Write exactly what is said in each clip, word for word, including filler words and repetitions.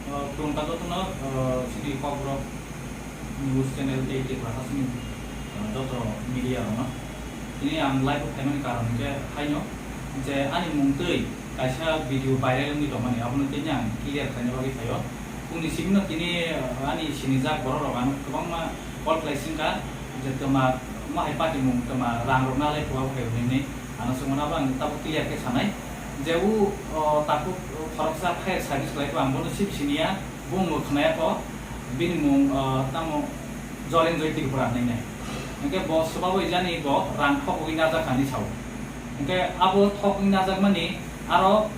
Khulumkha jotono, o, chini Kokborok news channel tei Tripura hasteni, o, joto media rokno. Tini ang live o phaimani karon hwnkhe haino je ani mung twi kaisa video viral wngwi tongmani, abono tini ang clear khlaina bagwi phaio. Boni simi no tini, o, ani sinijak borok rok ano kwbangma call khlai singkha je twma, omo hai patimung twma rang rok nalai phuru phai hwnwi, ano swngmano abo ang tabuk clear khe sanai je o, o, takhuk khoroksa fire service khlai kha, ang bono sip siniya, bumung bo khwnaya kho, bini mung, o, tamo Jorenjoy Tripura hinwi nai. Hwnkhe bo swbabo jani bo rang thok wngwi najak hinwi sao. Hwnkhe abo thok wngwi najakmani aro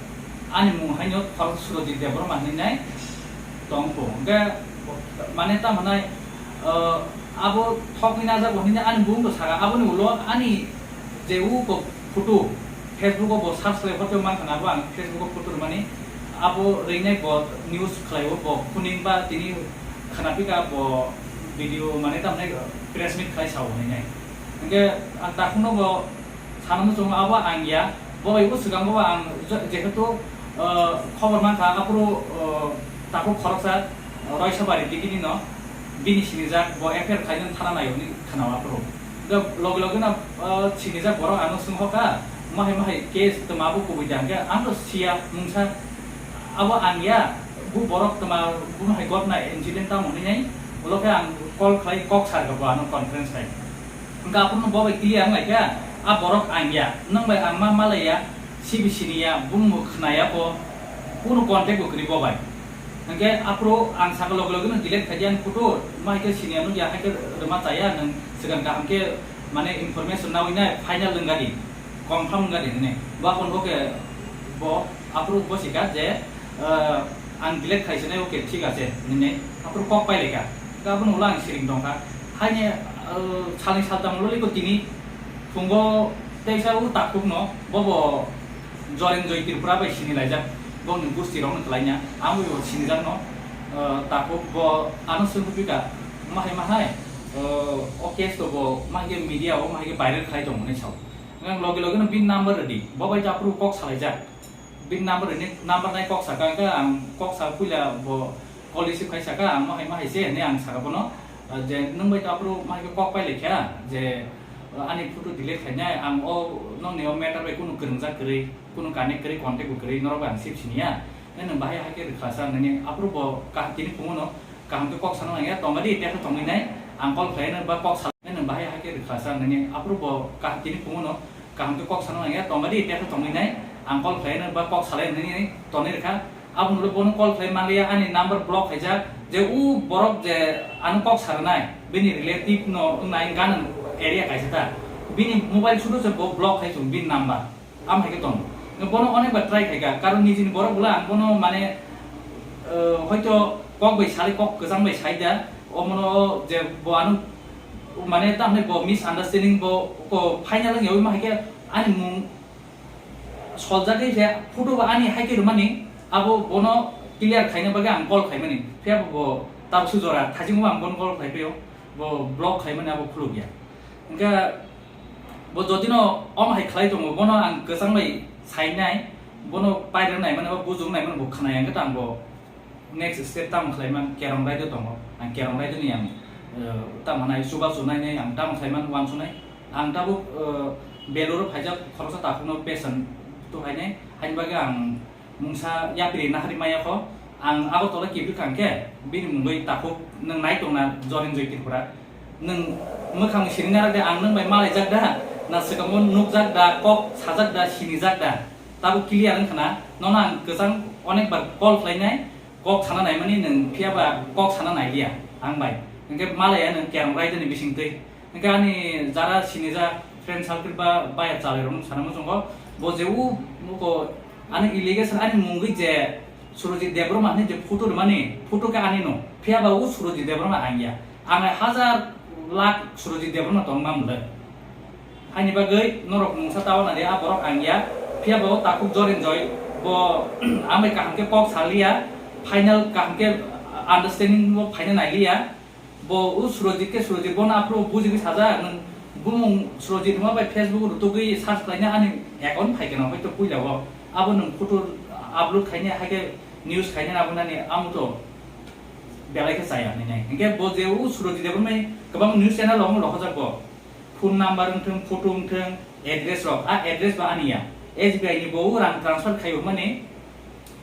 ani mung haino khoroksa Surojit Debbarma hinwi nai tong kho. Hwnkhe mane tamo nai, o, abo thok wngwi najak bo hinwi ani bumung bo saka, aboni ulo ani je o photo, Facebook o bo search khlai photo mankha na, abo ang Facebook o photo rwmani, abo rwinai bo news khlai o, bo kuning ba tini khwnaphika bo video mane tamni press meet khlai sao hinwi nai. Hwnkhe ang takhukno bo sana muchungo abo ang ya, bo bai bo swkango ang je-, jehetu, o, khobor mankha aphuru, o, takhuk khoroksa Roisabari digini no bini sinijak bo F I R khlainani thana naio hinwi khwnao aphuru. Hwnkhe loge loge no, o, sinijak borok ano swngkha, mahai mahai case twma bo kubui da hwnkhe ang to siya mungsa abo ang ya, bo borok twma bo hai gotna incident tamo hinwi nai, ulo khe ang call khlai kok sar kha bo ano conference khai. Hwnkhe aphuru no bo bai clear wng lai kha, a borok ang ya, nwng bai ang ma malai ya, C B C ni ya, bumung bo khna ya bo, kunu contact bo kwrwi bo bai. Hwnkhe aphuru ang saka loge loge no delete khai di ani photo, ma hai khe senior nukya, hai khe rwma chaya, nwng swkang kaham khe mane information nawi nai final wng gadi, confirm wng gadi hinwi. Bo aphuru bo khe bo aphuru bo sika je, eh, ang delete khai sinai, okay, thik ache hinwi. Aphuru kok pai lai kha. Hwnkhe abono ulo ang siring tong kha. Haini, eh, salni saltam ulo liko tini phungo teisa o takhukno bobo Jorenjoy Tripura bai sini laijak, bongni gusti rokno kwlaina, ang bo sinijakno, eh, takhuk bo ano swngwi pika, mahai mahai, eh, o case to bo mahai khe media o mahai khe viral khlai tongo hinwi sao. Ang loge loge no bini number rwdi, bo bai to aphuru kok salaijak, bini number rwni, number nai kok saka, hwnkhe ang kok sa puila bo call receive khai saka, ang mahai mahai se hinwi ang saka bono, eh, je nwng bai to aphuru mahai khe kok pai lai kha, je, eh, ani photo delete khainai, ang o nokni o matter bai kunu kwrwngjak kwrwi, kunu connect kwrwi, contact bo kwrwi, norok bai ang sip siniya. Nai nwng bahai hai khe rwkha sa nini, aphuru bo kaham tini phungo no kaham khe kok sana nangya, tongma di, tei khe tongwi nai, ang call khlai nai ba kok sa, nai nwng bahai hai khe rwkha sa nini, aphuru bo kaham tini phungo no kaham khe kok sana nangya, tongma di, tei khe tongwi nai, ang call khlai nai ba kok salai nini tonwi rwkha. Aboni ulo bono call khlai manliya, ani number block khaijak, je u borok je ano kok sa rwnai, bini relative no wngnai, ganang area kaisa ta, bini mobile sudu se bo block khai chung bini number. Am hai khe tongo. Bono onek bar try khai kha, karon nijini borok bwla ang bono mane, eh, hoito kok bai sari, kok kwchang bai sai da, omono je bo ano mane tamni bo misunderstanding bo ko final wngya, oimo hai khe ani mung soljagwi se photo bo ani hai khe rwmani, abo bono clear khaina bagwi ang call khaimani. Phiya bo, bo tabuksu jora thaichingbo ang bono call khlai phio, bo block khaimani abo khulukya. Hwnkhe bo jodino omo hai khlai tongo, bono ang kwchang bai sainai, bono pairwk naimani ba bujuk naimani bo khwnaya, hwnkhe tang bo next step tamo khlai man, kerong raida tongo, ang kerong raida ni ang, eh, tamo nai chuba chunai nai ang tamo khlai man, uansuknai. Ang tabuk, eh, Beluru phaijak khoroksa takhukno patient tu phainai, haini bagwi ang mungsa yapri nahari maya kho, ang Agartala kibri kha hwnkhe bini mungwi takhuk nwng nai tongna Jorenjoy Tripura. Nwng mwkhang sini nara de, ang nwng bai malaijak da, na swkango nukjak da, kok sajak da, sinijak da, tabuk clear wngkha na, nono ang kwchang onek bar call khlainai, kok sana naimani nwng phiya ba kok sana nailiya ang bai, hwnkhe malaya nwng kerong raida ni bising twi. Hwnkhe ani jara sinijak friend circle ba baya chalairokno sana muchungo, bo je u muko ani allegation ani mungwi je Surojit Debbarma hinwi je photo rwmani, photo khe ani no, phiya ba u Surojit Debbarma ang ya. Ang hai hajar lakh Surojit Debbarma tong ma mwnle. Haini bagwi norok mungsa tawa nadi, a borok ang ya, phiya ba o takhuk Jorenjoy bo ang bai kaham khe kok saliya, final kaham khe understanding bo phaina nailiya. Bo o Surojit khe Surojit, bono aphuru bujigwi sajak, nwng bumung Surojit hwnma bai Facebook o rwtugwi search khlaina ani account phai khe no hoito puila o. Abo nwng photo upload khaina hai khe News khaina nabunani amo to belai khe chaya hinwi nai. Hinkhe bo je o Surojit Debbarma kwbang news channel rok lokhojak bo. Phone number wngthung, photo wngthung, address rok, a address ba ani ya. S B I ni bo rang transfer khai hwnmani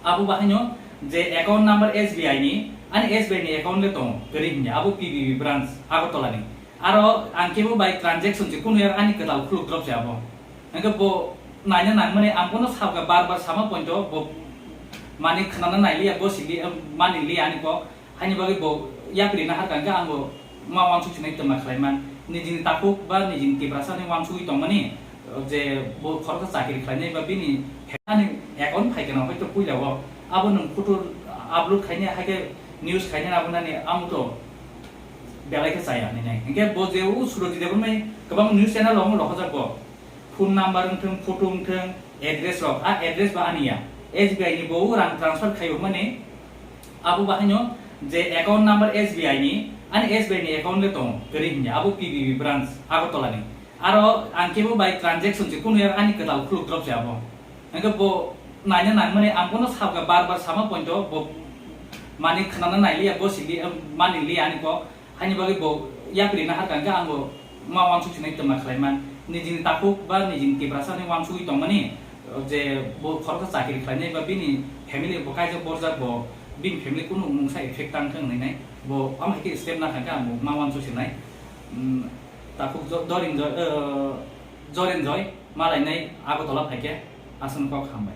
abo bahaino je account number S B I ni, ani S B I ni account le tongo, kwrwi hinya, abo P B B branch, Agartala ni. Aro ang kebo bai transaction se kunu ani kwtal khuluk drop se abo. Hinkhe bo naina nangmani ang bono sabga bar bar sama pointo bo mani khnana nailiya, bo sili, mani liya ani kok. Haini bagwi bo yapri na harkha hinkhe ang bo ma wansuk sinai twma khlaiman. Nijini takhuk ba nijini Tiprasa ni wansugwi tongmani, je bo khoroksa chakri khlainai ba bini ani account phaikhe no hoito puila o. Abo nwng photo upload khainai haikhe news khainai abo nani amo to belai khe chaya hinwi nai. Hinkhe bo je o Surojit Debbarma kwbang news channel rok lokhojak bo. Phone number wngthung, photo wngthung, address rok, a address ba ani ya. S B I ni bo rang transfer khai hwnmani abo bahaino je account number S B I ni, ani S B I ni account le tongo, kwrwi hinya, abo P B B branch, Agartala ni. Aro ang kebo bai transaction se kunu ani kwtal khuluk drop se abo. Hinkhe bo naina nangmani ang bono sabga bar bar sama pointo bo mani khnana nailiya, bo sili, mani liya ani kok. Haini bagwi bo yapri na harkha hinkhe ang bo ma wansuk sinai twma khlaiman. Nijini takhuk ba nijini Tiprasa ni wansugwi tongmani, je bo khoroksa chakri khlainai ba bini family bo kaijak borjak, bo bini family kunu mungsa effect tang thung hinwi nai. Bo am hai khe step na kha hinkhe ang bo ma wansuk sinai. Mm, takhuk Jo-, Dorin Joy, eh, Joren Joy, malainai Agartala phaikhe aswk kok hambai.